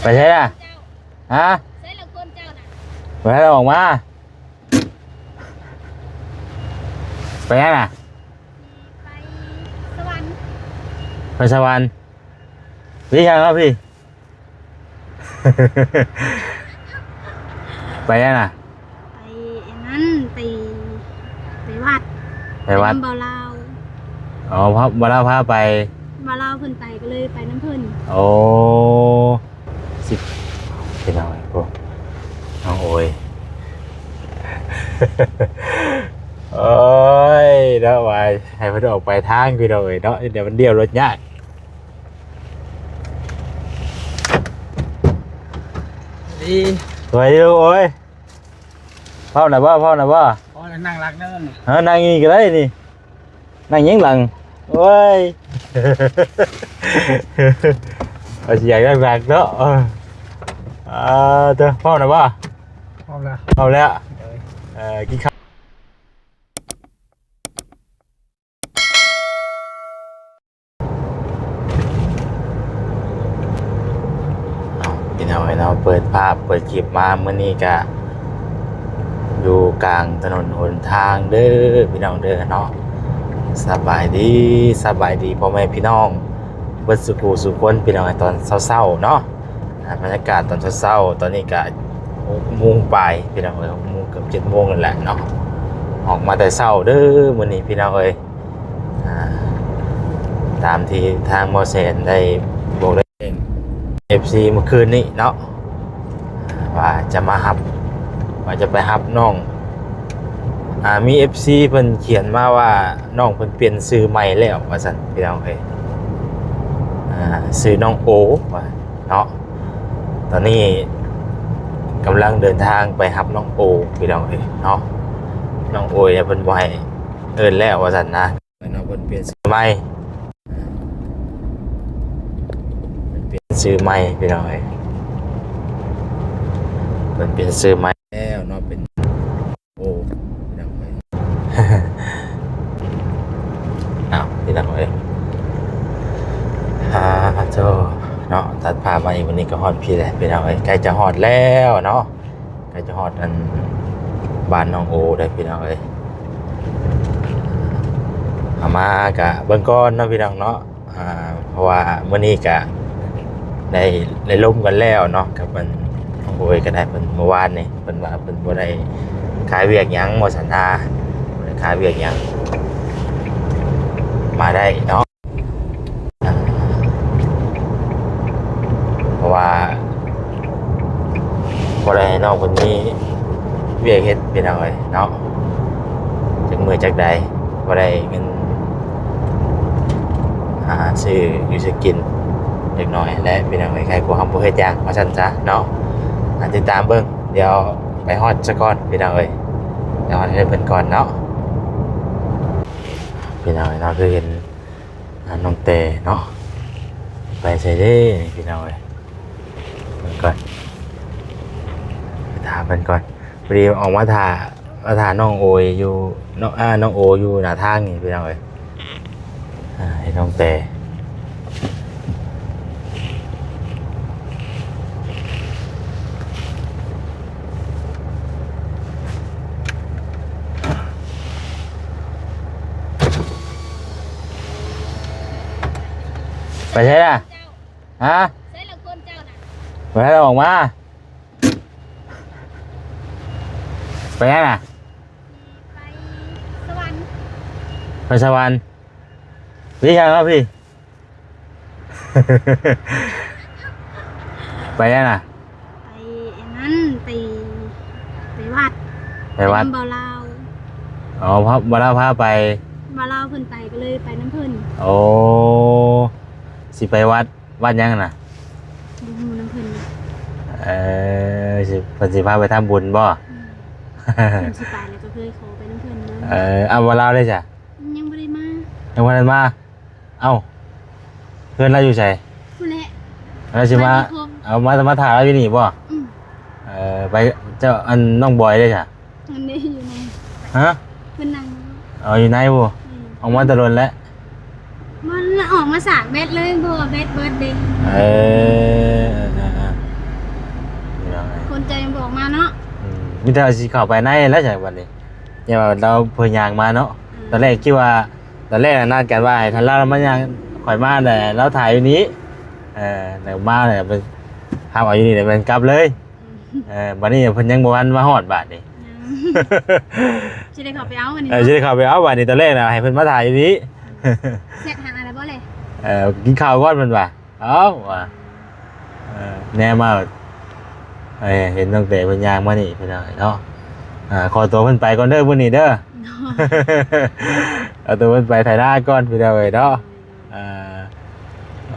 ໄປໃສລະ? ຮະ? ໃສລະຄົນເຈົ້ານະ? ບໍ່ທັນອອກມາ. ໄປຫຍັງນະ? ໄປສະຫວັນ. ໄປສະຫວັນ? ໄປຫຍັງເນາະພີ່? ໄປຫຍັງນະ? ໄປອັນນັ້ນ ໄປ ໄປວັດ. ໄປວັດ? ໄປນຳບ່າວລາວ. ອໍ ບ່າວລາວພາໄປ. ບ່າວລາວເພິ່ນໄປ ກໍເລີຍໄປນຳເພິ່ນ. ໂອ້ ຊິ ເປັນຫຍັງ ໂອ້ ນ້ອງໂອຍ ໂອ້ຍ ເນາະ ວ່າໃຫ້ເພິ່ນອອກໄປທາງ ພີ່ນ້ອງເອີຍເນາະ ດຽວມັນດຽວລົດຍາກ. ສະບາຍດີ ສະບາຍດີລູກໂອຍ. ພ້ອມແລ້ວບໍ່? ພ້ອມແລ້ວບໍ່? ພໍແລ້ວ ນັ່ງຫຼັງເດີ. ເອີ ນັ່ງນີ້ກໍໄດ້ນີ້ ນັ່ງຫຍັງຫຼັງ? ໂອ້ຍ ວ່າຊິຢາກນັ່ງຫຼັງເນາະ. ເອີ ເອີ ເດີ ພ້ອມແລ້ວບໍ່? ພ້ອມແລ້ວ ພ້ອມແລ້ວ. ເອີ ເອີ ກິນເຂົ້າ. ເອົາ ພີ່ນ້ອງເອີຍເນາະ ເປີດພາບເປີດຄລິບມາ ມື້ນີ້ກະຢູ່ກາງຖະໜົນຫົນທາງເດີ ພີ່ນ້ອງເດີເນາະ. ສະບາຍດີ ສະບາຍດີພໍ່ແມ່ພີ່ນ້ອງເບິດສູ່ຜູ້ສູ່ຄົນ ພີ່ນ້ອງເອີຍ ຕອນເຊົ້າໆເນາະ. ອ່າ ບັນຍາກາດຕອນເຊົ້າໆ ຕອນນີ້ກະຫົກໂມງປາຍ ພີ່ນ້ອງເອີຍ ຫົກໂມງ ເກືອບເຈັດໂມງນັ້ນແຫຼະເນາະ. ອອກມາແຕ່ເຊົ້າເດີມື້ນີ້ ພີ່ນ້ອງເອີຍ. ອ່າ ຕາມທີ່ທາງໝໍແສນໄດ້ບອກໄດ້ແຈ້ງເອັຟຊີມື້ຄືນນີ້ເນາະ ວ່າຈະມາຮັບ ວ່າຈະໄປຮັບນ້ອງ. ອ່າ ມີເອັຟຊີເພິ່ນຂຽນມາວ່ານ້ອງເພິ່ນປ່ຽນຊື່ໃໝ່ແລ້ວວ່າຊັ້ນ ພີ່ນ້ອງເອີຍ. ອ່າ ຊື່ນ້ອງໂອວ່າເນາະ. ຕອນນີ້ກຳລັງເດີນທາງໄປຮັບນ້ອງໂອ ພີ່ນ້ອງເອີຍເນາະ. ນ້ອງໂອຍເພິ່ນບໍ່ໃຫ້ເອີ້ນແລ້ວວ່າຊັ້ນນະ. ເພິ່ນເອົາ ເພິ່ນປ່ຽນຊື່ໃໝ່ ເພິ່ນປ່ຽນຊື່ໃໝ່ ພີ່ນ້ອງເອີຍ ເພິ່ນປ່ຽນຊື່ໃໝ່ແລ້ວເນາະ ເປັນໂອ ພີ່ນ້ອງເອີຍ. ອ້າວ ພີ່ນ້ອງເອີຍ ອ່າ ໂທ້ເນາະ ຕັດພາບມາອີກ ວັນນີ້ກໍຮອດພີ້ແຫຼະ ພີ່ນ້ອງເອີຍ ໃກ້ຈະຮອດແລ້ວເນາະ. ໃກ້ຈະຮອດອັນບ້ານນ້ອງໂອແລ້ວ ພີ່ນ້ອງເອີຍ. ເອົາມາກະເບິ່ງກ່ອນເນາະ ພີ່ນ້ອງເນາະ. ອ່າ ເພາະວ່າມື້ນີ້ກະໄດ້ ໄດ້ລົມກັນແລ້ວເນາະ ກັບອັນນ້ອງໂອເອີຍກໍໄດ້. ເພິ່ນ ເມື່ອວານນີ້ເພິ່ນວ່າເພິ່ນບໍ່ໄດ້ຄາວຽກຫຍັງວ່າຊັ້ນນາ ບໍ່ໄດ້ຄາວຽກຫຍັງ ມາໄດ້ເນາະ. ເພາະວ່າບໍ່ໄດ້ໃຫ້ນ້ອງເພິ່ນມີວຽກເຮັດ ພີ່ນ້ອງເອີຍເນາະ. ຈັກມື້ຈັກໃດບໍ່ໄດ້ເງິນ ຫາຊື້ຢູ່ຊື້ກິນຈັກໜ້ອຍແຫຼະ ພີ່ນ້ອງເອີຍ. ໃຄກວ່າເຮົາບໍ່ເຮັດຫຍັງວ່າຊັ້ນຊະເນາະ. ອ່າ ຕິດຕາມເບິ່ງ ດຽວໄປຮອດສາກ່ອນ ພີ່ນ້ອງເອີຍ ໄປຮອດເຮືອນເພິ່ນກ່ອນເນາະ ພີ່ນ້ອງເອີຍເນາະ. ຄືເຫັນ ອ່າ ນ້ອງແຕເນາະ ໄປໃສເດ້ພີ່ນ້ອງເອີຍ. ເບິ່ງກ່ອນ ໄປຖ້າເພິ່ນກ່ອນ. ພໍດີອອກມາຖ້າ ມາຖ້ານ້ອງໂອຍຢູ່ ນ້ອງ ອ່າ ນ້ອງໂອຢູ່ໜ້າທາງນີ້ພີ່ນ້ອງເອີຍ. ອ່າ ໃຫ້ນ້ອງແຕ ໄປໃສລະ? ຮະ? ໃສລະຄົນເຈົ້ານະ? ບໍ່ທັນອອກມາ. ໄປຫຍັງນະ? ໄປສະຫວັນ. ໄປສະຫວັນ? ໄປຫຍັງເນາະພີ່? ໄປຫຍັງນະ? ໄປອັນນັ້ນ ໄປ ໄປວັດ. ໄປວັດ? ໄປນຳບ່າວລາວ. ອໍ ບ່າວລາວພາໄປ. ບ່າວລາວເພິ່ນໄປ ກໍເລີຍໄປນຳເພິ່ນ. ໂອ້ ຊິໄປວັດ ວັດຫຍັງນະ? ບໍ່ຮູ້ນຳເພິ່ນ. ເອີ ຊິ ເພິ່ນຊິພາໄປທຳບຸນບໍ່? ອືມ ເພິ່ນຊິໄປ ແລ້ວກໍເຄີຍຂໍໄປນຳເພິ່ນນຳ. ເອີ ເອົາ ບ່າວລາວເດ້ຊະ? ຍັງບໍ່ໄດ້ມາ. ຍັງບໍ່ທັນມາ? ເອົ້າ ເຮືອນລາວຢູ່ໃສ? ພຸ້ນແຫຼະ ລາວຊິມາ. ເອົາ ມາ ມາຖ້າລາວຢູ່ນີ້ບໍ່? ອືມ ເອີ ໄປ ເຈົ້າ ອັນ ນ້ອງບອຍເດ້ຊະ? ອັນນີ້ຢູ່ໃນ. ຮະ? ເພິ່ນນັ່ງ. ເອົາ ຢູ່ໃນພຸ້ນ. ອືມ ອອກມາແຕ່ດົນແລ້ວ? ມັນອອກມາສາກແບັດເລີຍ ເພາະວ່າແບັດເບິດເດ້. ເອີ ເອີ ເອີ. ມີແຕ່ວ່າຊິເຂົ້າໄປໃນແລ້ວ ຈັ່ງບັດນີ້ ແຕ່ວ່າລາວເພິ່ນຍ່າງມາເນາະ. ອືມ ຕອນແລກຄິດວ່າ ຕອນແລກນະ ນັດກັນວ່າໃຫ້ທາງລາວມາຍ່າງ ຂ້ອຍມາແລ້ວລາວຖ່າຍຢູ່ນີ້ ເອີ ແລ້ວມາແລ້ວໄປຮັບເອົາຢູ່ນີ້ ແລ້ວແມ່ນກັບເລີຍ. ອືມ ເອີ ບັດນີ້ເພິ່ນຍັງບໍ່ທັນມາຮອດບາດນີ້ ຍັງ ຊິໄດ້ເຂົ້າໄປເອົາບັດນີ້ ເອີ ເນາະ ຊິໄດ້ເຂົ້າໄປເອົາບັດນີ້. ຕອນແລກນະໃຫ້ເພິ່ນມາຖ່າຍຢູ່ນີ້ ແຊັດຫາແລ້ວບໍ່ເລີຍ? ເອີ ກິນເຂົ້າກ່ອນເພິ່ນວ່າ. ເອົ້າວ່າ ເອີ ແນມມາ ເອີ ເຫັນຕັ້ງແຕ່ເພິ່ນຍ່າງມານີ້ພີ່ນ້ອງເນາະ. ອ່າ ຂໍຕົວເພິ່ນໄປກ່ອນເດີມື້ນີ້ເດີ ເອົາຕົວເພິ່ນໄປໄຖນາກ່ອນພີ່ນ້ອງເອີຍເນາະ. ອ່າ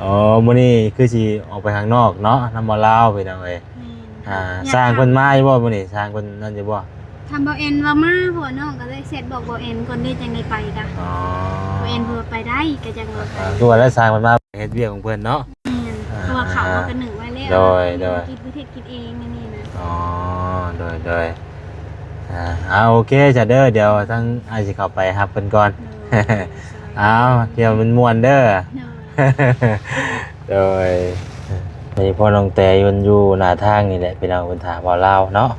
ອໍ ມື້ນີ້ຄືຊິອອກໄປຂ້າງນອກເນາະ ນຳໝໍລາວພີ່ນ້ອງເອີຍ. ແມ່ນ ອ່າ ຊ່າງເພິ່ນມາຢູ່ບໍ່ມື້ນີ້? ຊ່າງເພິ່ນນັ້ນຢູ່ບໍ່? ທາງບໍ່ແອນວ່າມາ ເພາະວ່ານ້ອງກໍເລີຍແຊັດບອກບໍ່ແອນກ່ອນເດ້ ຈັ່ງໄດ້ໄປກະ. ອໍ ບໍ່ແອນເພິ່ນວ່າໄປໄດ້ ກໍຈັ່ງວ່າໄປ. ອ່າ ຄືວ່າແລ້ວ ຊ່າງເພິ່ນມາເຮັດວຽກຂອງເພິ່ນເນາະ. ແມ່ນ ອ່າ ເພາະວ່າເຂົາກໍໜຶ້ງໄວ້ແລ້ວ ໂດຍ ໂດຍ ກິນ ເຮັດກິນເອງແນວນີ້ນະ. ອໍ ໂດຍ ໂດຍ ອ່າ ເອົາ ໂອເຄຊະເດີ ດຽວທາງອ້າຍຊິເຂົ້າໄປຮັບເພິ່ນກ່ອນ. ໂດຍ ເອົາ ດຽວມັນມ່ວນເດີ. ໂດຍ ໂດຍ ນີ້ພໍ່ນ້ອງແຕເພິ່ນຢູ່ໜ້າທາງນີ້ແຫຼະພີ່ນ້ອງ ເພິ່ນຖ້າເວົ້າລາວເນາະ.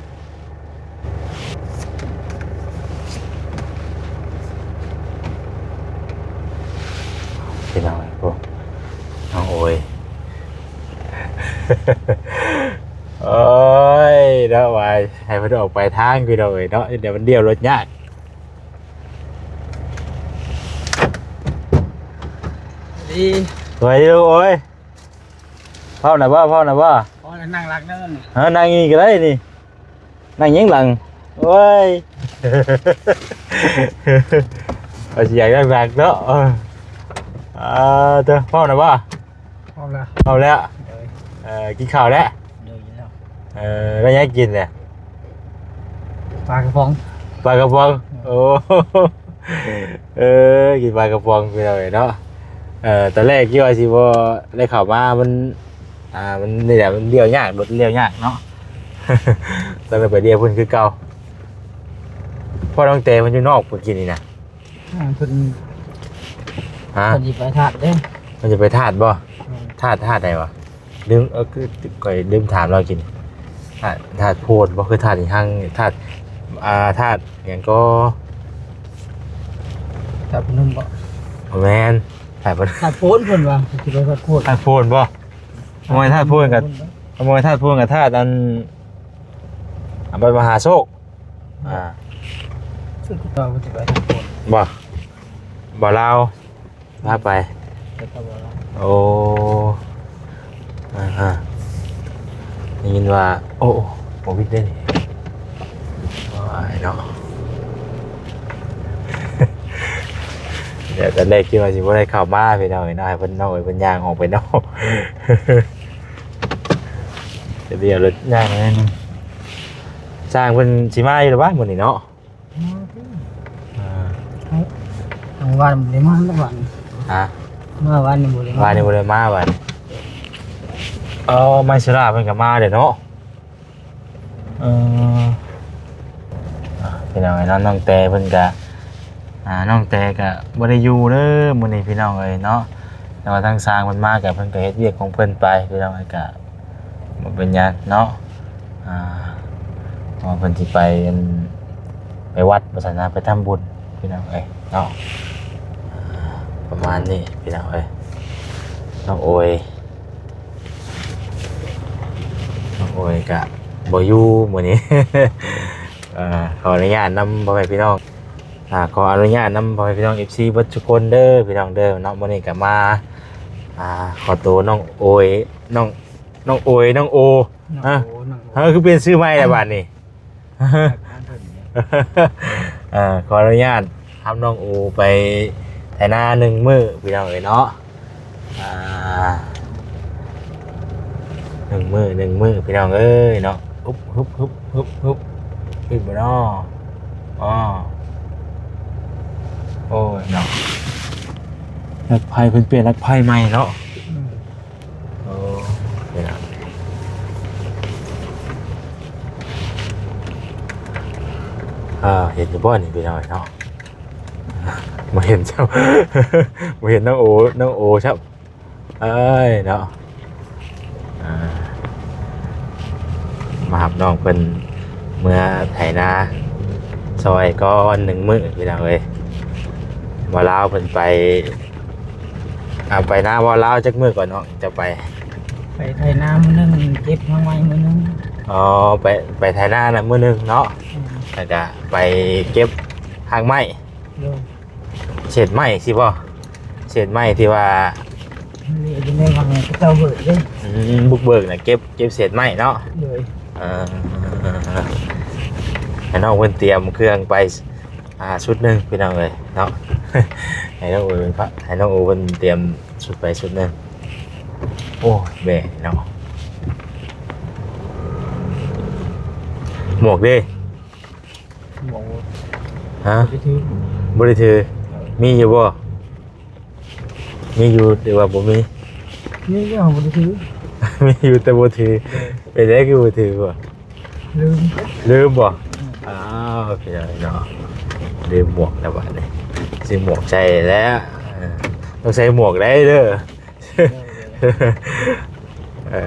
ພີ່ນ້ອງເອີຍ ໂອ້ ນ້ອງໂອຍ ໂອ້ຍ ເນາະ ວ່າໃຫ້ເພິ່ນອອກໄປທາງພີ່ນ້ອງເອີຍເນາະ ດຽວມັນລ້ຽວລົດຍາກ. ສະບາຍດີ ສະບາຍດີລູກໂອຍ. ເຝົ້າໜ້າບໍ່ ເຝົ້າໜ້າບໍ່? ອໍ ນັ່ງຫຼັງນັ້ນ. ເອີ ນັ່ງນີ້ກໍໄດ້ນີ້ ນັ່ງຫຍັງຫຼັງ? ໂອ້ຍ ວ່າຊິຢາກນັ່ງຫຼັງເນາະ. ເອີ ເອີ ເຕີ ເຝົ້າໜ້າບໍ່? ເຝົ້າແລ້ວ ເຝົ້າແລ້ວ. ໂດຍ ເອີ ກິນເຂົ້າແລ້ວ? ໂດຍ ກິນແລ້ວ. ເອີ ແລ້ວຫຍັງກິນແຫຼະ? ປາກະປ໋ອງ ປາກະປ໋ອງ. ໂອ້ ເອີ ກິນປາກະປ໋ອງພີ່ນ້ອງເອີຍເນາະ. ເອີ ຕອນແລກຄິດວ່າຊິບໍ່ໄດ້ເຂົ້າມາ ມັນ ອ່າ ມັນນີ້ແຫຼະ ມັນລ້ຽວຍາກ ລົດລ້ຽວຍາກເນາະ. ຕ້ອງໄດ້ໄປລ້ຽວພຸ້ນຄືເກົ່າ. ພໍ່ນ້ອງແຕເພິ່ນຢູ່ນອກເພິ່ນກິນນີ້ນະ. ອ່າ ເພິ່ນ ຮະ? ເພິ່ນຊິໄປທາດເດ້. ເພິ່ນຊິໄປທາດບໍ່? ແມ່ນ. ທາດ ທາດໃດວະ? ລືມ ເອີ ຄືຂ້ອຍລືມຖາມລາວກິນ ທາດ ທາດໂພນບໍ່ ຄືທາດອີຫຍັງ ທາດ ອ່າ ທາດຫຍັງກໍ ທາດພະນົມບໍ່? ບໍ່ແມ່ນ ທາດພະ ທາດໂພນເພິ່ນວ່າ ຊິໄປທາດໂພນ ທາດໂພນບໍ່? ບໍ່ແມ່ນທາດໂພນກັບ ບໍ່ແມ່ນທາດໂພນກັບທາດອັນ ອັນ ໄປມະຫາໂຊກ ອ່າ ຄືເຂົາເຈົ້າຊິໄປທາດໂພນ ບໍ່? ບໍ່ລາວ ພາໄປ ໂອ້ ອ່າ ໄດ້ຍິນວ່າ ໂອ້ ໂຄວິດເດ້ນີ້ ໂອ້ຍເນາະ. ດຽວຕອນແລກຄິດວ່າຊິບໍ່ໄດ້ເຂົ້າມາພີ່ນ້ອງເອີຍເນາະ ໃຫ້ເພິ່ນ ນ້ອງເອີຍເພິ່ນຍ່າງອອກໄປນອກ ດຽວລົດຍ່າງໜ້ອຍໜຶ່ງ. ຊ່າງເພິ່ນຊິມາຢູ່ແລ້ວວະມື້ນີ້ເນາະ? ມາຕິ ອ່າ ເອົາ ທາງວານບໍ່ໄດ້ມາແລ້ວວານ ຮະ? ມາວານນີ້ບໍ່ໄດ້ມາ ວານນີ້ບໍ່ໄດ້ມາວານ. ເອີ ໄມເຊລາເພິ່ນກໍມາເດ້ເນາະ. ເອີ ອ່າ ພີ່ນ້ອງເອີຍເນາະ ນ້ອງແຕເພິ່ນກະ ອ່າ ນ້ອງແຕກະບໍ່ໄດ້ຢູ່ເດີມື້ນີ້ພີ່ນ້ອງເອີຍເນາະ. ແຕ່ວ່າທາງຊ່າງເພິ່ນມາກະ ເພິ່ນກະເຮັດວຽກຂອງເພິ່ນໄປພີ່ນ້ອງເອີຍ ກະບໍ່ເປັນຫຍັງເນາະ. ອ່າ ເພາະວ່າເພິ່ນຊິໄປ ອັນ ໄປວັດວ່າຊັ້ນນະ ໄປທຳບຸນພີ່ນ້ອງເອີຍເນາະ. ອ່າ ປະມານນີ້ພີ່ນ້ອງເອີຍ ນ້ອງໂອຍ ນ້ອງໂອຍກະບໍ່ຢູ່ມື້ນີ້. ເອີ ຂໍອະນຸຍາດນຳພໍ່ແມ່ພີ່ນ້ອງ ອ່າ ຂໍອະນຸຍາດນຳພໍ່ແມ່ພີ່ນ້ອງ ເອັຟຊີ ເບິດທຸກຄົນເດີພີ່ນ້ອງເດີເນາະ. ມື້ນີ້ກະມາ ອ່າ ຂໍໂຕນ້ອງໂອຍ ນ້ອງ ນ້ອງໂອຍ ນ້ອງໂອ ນ້ອງໂອ ນ້ອງໂອ ເອີ ຄືປ່ຽນຊື່ໃໝ່ແລ້ວບາດນີ້? ເອີ ຂໍອະນຸຍາດຮັບນ້ອງໂອໄປໄຖນາໜຶ່ງມື້ພີ່ນ້ອງເອີຍເນາະ. ອ່າ ໜຶ່ງມື້ ໜຶ່ງມື້ພີ່ນ້ອງເອີຍເນາະ. ອຶບ ຮຶບ ຮຶບ ຮຶບ ຮຶບ ຂຶ້ນບໍ່ເນາະ? ອໍ ໂອ້ຍເນາະ ລັກໄພ ເພິ່ນປ່ຽນລັກໄພໃໝ່ເນາະ. ອືມ ໂອ້ ເຫັນແລ້ວ ອ່າ ເຫັນຢູ່ບໍ່ນີ້ພີ່ນ້ອງເນາະ? ບໍ່ເຫັນຊ້ຳ ບໍ່ເຫັນນ້ອງໂອ ນ້ອງໂອຊ້ຳ. ເອີຍເນາະ ອ່າ ມາຮັບນ້ອງເພິ່ນ ເມືອໄຖນາຊ່ອຍກ່ອນໜຶ່ງມື້ ພີ່ນ້ອງເອີຍ. ບ່າວລາວເພິ່ນໄປ ເອົາ ໄປນາບ່າວລາວຈັກມື້ກ່ອນເນາະ ຈະໄປ? ໄປໄຖນາມື້ໜຶ່ງ ເກັບຮາກໄມ້ມື້ໜຶ່ງ. ອໍ ໄປ ໄປໄຖນານະມື້ໜຶ່ງເນາະ. ແມ່ນ. ແລ້ວກະໄປເກັບຮາກໄມ້. ໂດຍ. ເສດໄມ້ຊີ້ບໍ່? ເສດໄມ້ທີ່ວ່າ ນີ້ເປັນໄດ້ວ່າເຂົາເຈົ້າເບີກເດ້. ອືມ ບຸກເບີກນະ ເກັບ ເກັບເສດໄມ້ເນາະ. ໂດຍ. ເອີ ໃຫ້ນ້ອງເພິ່ນຕຽມເຄື່ອງໄປ ອ່າ ຊຸດໜຶ່ງ ພີ່ນ້ອງເອີຍເນາະ. ໃຫ້ນ້ອງໂອເພິ່ນ ໃຫ້ນ້ອງໂອເພິ່ນຕຽມຊຸດໄປຊຸດໜຶ່ງ. ໂອ້ຍ ແບກເນາະ. ໝວກເດ້? ໝວກ ຮະ? ບໍ່ໄດ້ຖື ບໍ່ໄດ້ຖື. ມີຢູ່ບໍ່? ມີຢູ່ ຫຼືວ່າບໍ່ມີ? ມີຢູ່ ບໍ່ໄດ້ຖື. ມີຢູ່ແຕ່ບໍ່ຖື. ເອີ ເປັນໄດຄືບໍ່ຖືບໍ່? ລືມ ລືມບໍ່? ອືມ. ອ້າວ ພີ່ນ້ອງເນາະ ລືມໝວກແລ້ວບາດນີ້ ຊື້ໝວກໃສ່ແລ້ວ. ເອີ ຕ້ອງໃສ່ໝວກໄດ້ເດີ. ເອີ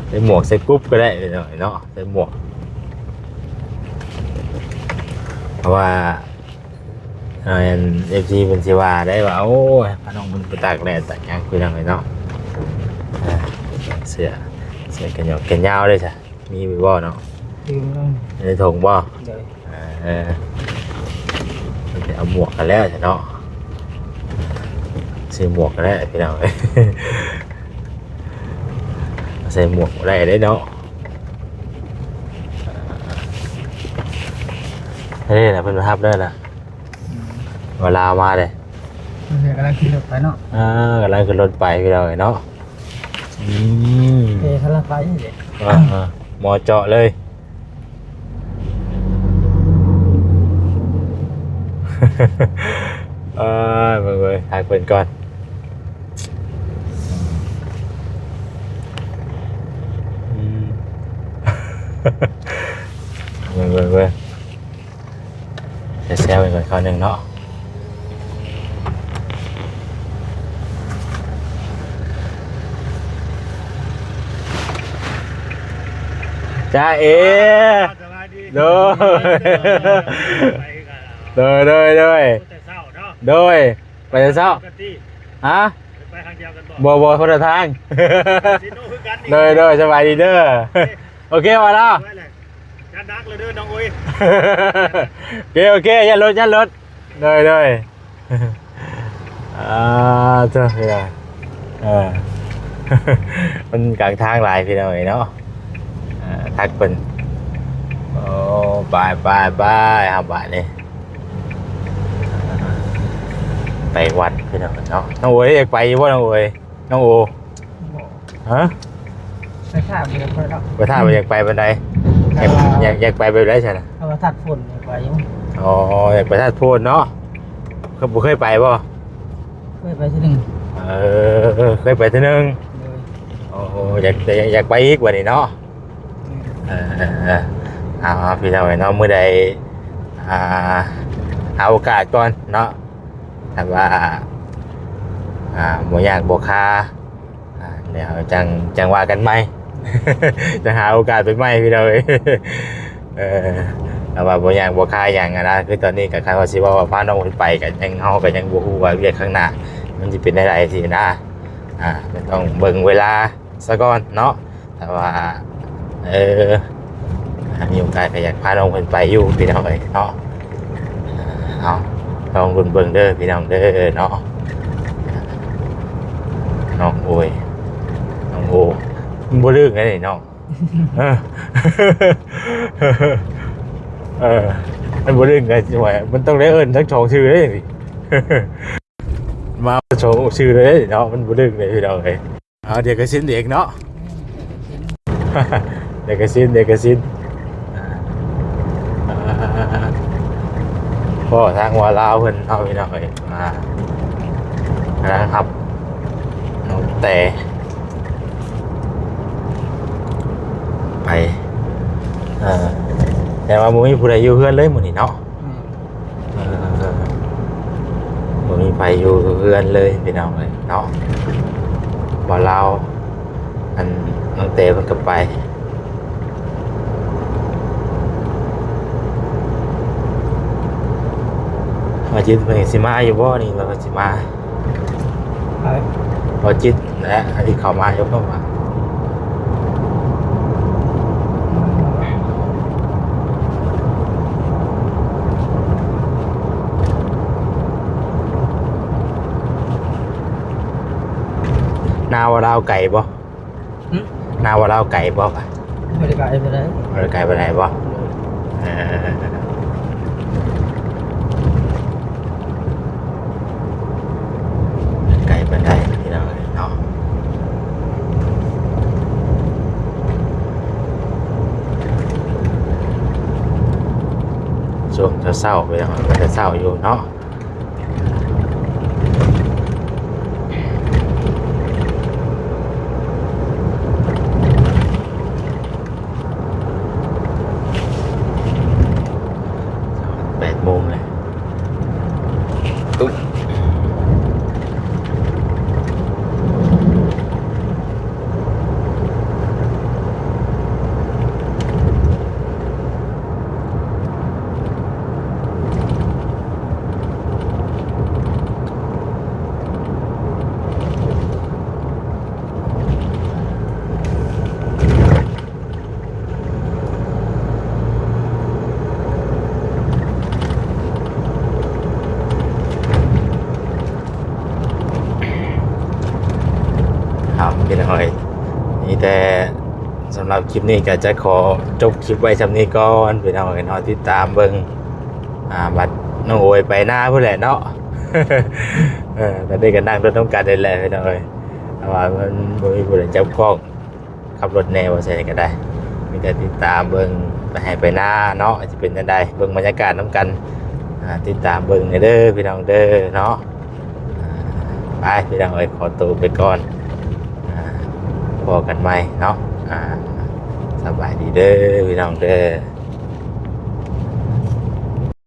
ໃສ່ໝວກໃສ່ກຸບກໍໄດ້ເນາະ ໃສ່ໝວກ. ເພາະວ່າ ອັນ ເອຟຊີ ເພິ່ນຊິວ່າໄດ້ວ່າ ໂອ້ຍ ພານ້ອງເພິ່ນໄປຕາກແດດຕາກຫຍັງ ຄືຫຍັງເລີຍເນາະ. ເອີ ເສື້ອ ເສື້ອແຂນຍາວ ແຂນຍາວເດ້ຊະ ມີຢູ່ບໍ່ເນາະ? ໃນຖົງບໍ່? ໂດຍ. ເອີ ເອົາໝວກກັນແລ້ວເນາະ ຊື້ໝວກກັນແລ້ວ ພີ່ນ້ອງເອີຍ. ໃສ່ໝວກບໍ່ໄດ້ເດ້ເນາະ. ເອີ ນີ້ລະ ເພິ່ນມາຮັບແລ້ວນະ. ອືມ ເວລາມາເດ້. ເພິ່ນກຳລັງຂີ່ລົດໄປເນາະ. ເອີ ກຳລັງຂຶ້ນລົດໄປ ພີ່ນ້ອງເອີຍເນາະ. ອືມ ເອີ ທະລະໄຟເດ້. ເອີ ໝໍເຈາະເລີຍ. ເອີ ເບິ່ງ ເບິ່ງ ທາງເພິ່ນກ່ອນ. ອືມ ເບິ່ງ ເບິ່ງ ເບິ່ງ. ແຊວໆ ເພິ່ນກ່ອນຄາວໜຶ່ງເນາະ. ຈ້າເອ ສະບາຍດີ. ໂດຍ ໂດຍ ໂດຍ ໂດຍ ແຕ່ເຊົ້າເນາະ. ໂດຍ ໄປແຕ່ເຊົ້າ. ປະກະຕິ ຮະ? ໄປທາງດຽວກັນບໍ່? ບໍ່ ບໍ່ ຄົນລະທາງ. ຊິໂນຄືກັນນີ້. ໂດຍ ໂດຍ ສະບາຍດີເດີ. ໂອເຄ ໂອເຄ ວ່າລະ ໄວ້ແຫຼະ ຢ່າໜັກເລີຍເດີນ້ອງໂອ້ຍ. ໂອເຄ ໂອເຄ ຢ້ານລົດ ຢ້ານລົດ. ໂດຍ ໂດຍ. ອ່າ ເຈົ້າ ເອີ ມັນກາງທາງຫຼາຍ ພີ່ນ້ອງເອີຍເນາະ. ເອີ ທັກເພິ່ນ. ໂອ້ ໄປ ໄປ ໄປ ເຮົາບາດນີ້ ໄປວັດ ພີ່ນ້ອງເນາະ. ນ້ອງໂອຍ ຢາກໄປຢູ່ບໍ່ ນ້ອງໂອຍ? ນ້ອງໂອ ບໍ່ ຮະ? ໄປຖ້າບໍ່ຢາກໄປດອກ. ໄປຖ້າບໍ່ຢາກໄປປານໃດ. ຢາກ ຢາກ ຢາກໄປແບບໃດຊັ້ນນະ? ເພາະວ່າທາດໂພນຢາກໄປຢູ່. ອໍ ຢາກໄປທາດໂພນເນາະ. ເຄີຍ ບໍ່ເຄີຍໄປບໍ່? ເຄີຍໄປເທື່ອໜຶ່ງ. ເອີ ເຄີຍໄປເທື່ອໜຶ່ງ. ໂດຍ. ໂອ້ ຢາກ ຢາກ ຢາກໄປອີກບັດນີ້ເນາະ. ອືມ ເອີ ເອີ ເອີ ເອົາ ເອົາ ພີ່ນ້ອງເອີຍເນາະ ມື້ໃດ ອ່າ ຫາໂອກາດກ່ອນເນາະ. ຖ້າວ່າ ອ່າ ບໍ່ຍາກບໍ່ຄາ ອ່າ ແລ້ວຈັ່ງ ຈັ່ງວ່າກັນໃໝ່ ຈັ່ງຫາໂອກາດໄປໃໝ່ ພີ່ນ້ອງເອີຍ. ເອີ ຖ້າວ່າບໍ່ຍາກບໍ່ຄາຫຍັງຫັ້ນນະ ຄືຕອນນີ້ກໍຄັນວ່າຊິເວົ້າວ່າພານ້ອງເພິ່ນໄປ ກໍຍັງ ເຮົາກໍຍັງບໍ່ຮູ້ວ່າວຽກຂ້າງໜ້າມັນຊິເປັນແນວໃດຊີ້ນະ. ອ່າ ກໍຕ້ອງເບິ່ງເວລາ ສາກ່ອນເນາະ. ແຕ່ວ່າ ເອີ ຖ້າມີໂອກາດກໍຢາກພານ້ອງເພິ່ນໄປຢູ່ ພີ່ນ້ອງເອີຍເນາະ. ເອົາ ລອງລຸ້ນເບິ່ງເດີ ພີ່ນ້ອງເດີເນາະ. ນ້ອງໂອຍ ນ້ອງໂອ ມັນບໍ່ລຶ້ງໄດ໋ນີ້ນ້ອງ. ເອີ ເອີ ມັນບໍ່ດຶງໄດ້ ມັນຕ້ອງໄດ້ເອີ້ນທັງສອງຊື່ເດ້ນີ້. ມາສອງຊື່ເດ້ເນາະ ມັນບໍ່ດຶງເດ້ພີ່ນ້ອງເອີຍ. ເອົາ ດຽວກະຊິນອີກເນາະ ດຽວກະຊິນ ດຽວກະຊິນ. ພໍ້ທາງວ່າລາວເພິ່ນເອົາ ພີ່ນ້ອງເອີຍ ມາ ກຳລັງຮັບນ້ອງແຕ ໄປ ເອີ ແຕ່ວ່າບໍ່ມີຜູ້ໃດຢູ່ເຮືອນເລີຍມື້ນີ້ເນາະ. ອືມ ເອີ ບໍ່ມີໃຜຢູ່ເຮືອນເລີຍພີ່ນ້ອງເອີຍເນາະ. ບ່າວລາວ ອັນ ນ້ອງແຕເພິ່ນກໍໄປ. ບໍ່ຈິດເພິ່ນຊິມາຢູ່ບໍ່ນີ້ ລາວຊິມາ ໃຜ? ບໍ່ຈິດແຫຼະ ອັນນີ້ເຂົ້າມາຢູ່ເຂົ້າມາ. ນາວ່າລາວໄກບໍ່? ຫຶ? ນາວ່າລາວໄກບໍ່? ບໍ່ໄດ້ໄກປານໃດ. ບໍ່ໄດ້ໄກປານໃດບໍ່? ເອີ ໄກປານໃດພີ່ນ້ອງເອີຍເນາະ. ຊ່ວງເຊົ້າໆ ພີ່ນ້ອງ ເປັນຕາເຊົ້າຢູ່ເນາະ. ແປດໂມງແລ້ວ. ເອົາ ພີ່ນ້ອງເອີຍ ມີແຕ່ ສຳລັບຄລິບນີ້ກໍຈະຂໍຈົບຄລິບໄວ້ຊ່ຳນີ້ກ່ອນ ພີ່ນ້ອງເອີຍເນາະ. ຕິດຕາມເບິ່ງ ອ່າ ບັດນ້ອງໂອຍໄປນາພຸ້ນແຫຼະເນາະ. ເອີ ຕອນນີ້ກໍນັ່ງລົດນຳກັນນີ້ແຫຼະ ພີ່ນ້ອງເອີຍ ເພາະວ່າມັນບໍ່ມີຜູ້ໃດຈັບກ້ອງ ຂັບລົດແດ່ ວ່າຊັ້ນກໍໄດ້. ມີແຕ່ຕິດຕາມເບິ່ງໄປໄຮ່ໄປນາເນາະ ຊິເປັນຈັ່ງໃດ ເບິ່ງບັນຍາກາດນຳກັນ. ອ່າ ຕິດຕາມເບິ່ງແດ່ເດີ ພີ່ນ້ອງເດີເນາະ. ອ່າ ໄປ ພີ່ນ້ອງເອີຍ ຂໍໂຕໄປກ່ອນ. ອ່າ ພໍ້ກັນໃໝ່ເນາະ. ອ່າ ສະບາຍດີເດີ ພີ່ນ້ອງເດີ.